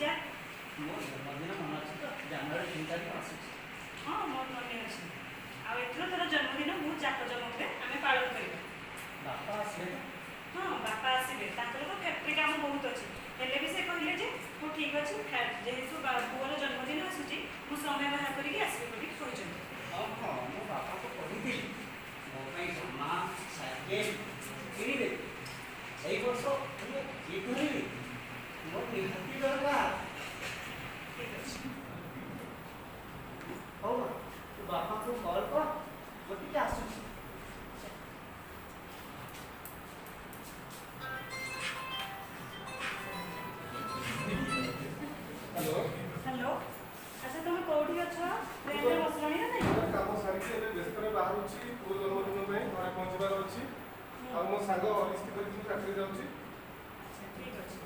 ଯା। ମୋ ଜନ୍ମଦିନ ମନେ ଅଛି ତ? ଜାନୁଆରୀ 3 ତାରିଖ ଆସୁଛି। ହଁ, ମୋର ମନେ ଅଛି। ଆଉ ଏଥର ତୋର ଜନ୍ମଦିନ ବହୁତ ଜାକଜମକରେ ଆମେ ପାଳନ କରିବା। ବାପା ଆସିବେ ତ? ହଁ, ବାପା ଆସିବେ। ତାଙ୍କର ତ ଫ୍ୟାକ୍ଟ୍ରି କାମ ବହୁତ ଅଛି, ହେଲେ ବି ସେ କହିଲେ ଯେ ହଉ ଠିକ୍ ଅଛି, ଯେହେତୁ ପୁଅର ଜନ୍ମଦିନ ଆସୁଛି, ମୁଁ ସମୟ ବାହାର କରିକି ଆସିବି ବୋଲି କହିଛନ୍ତି। ହଁ, ମୁଁ ବାପାଙ୍କୁ କହିଥିଲି ମୋ ପାଇଁ ଜାମା, ସାଇକେଲ କିଣିବେ। ଏଇ ବର୍ଷ ମୁଁ ଜିଦ୍ ଧରିଲି, ମୋର ନିହାତି ଦରକାର। ଠିକ୍ ଅଛି। ହଉ ମା, ତୁ ବାପାଙ୍କୁ କଲ୍ କର, ମୁଁ ଟିକେ ଆସୁଛି। ହ୍ୟାଲୋ। ହ୍ୟାଲୋ, ଆଚ୍ଛା, ତମେ କୋଉଠି ଅଛ? ଟ୍ରେନରେ ବସିଲଣି ନା ନାଇଁ? କାମ ସାରିକି ଏବେ ବ୍ୟସ୍ତରେ ବାହାରୁଛି। ପୁଅ ଜନ୍ମଦିନ ପାଇଁ ଘରେ ପହଞ୍ଚିବାର ଅଛି। ଆଉ ମୋ ସାଙ୍ଗ ହରିଶକି ଧରିକି ମୁଁ ଫ୍ୟାକ୍ଟ୍ରି ଯାଉଛି। ଆଚ୍ଛା, ଠିକ୍ ଅଛି।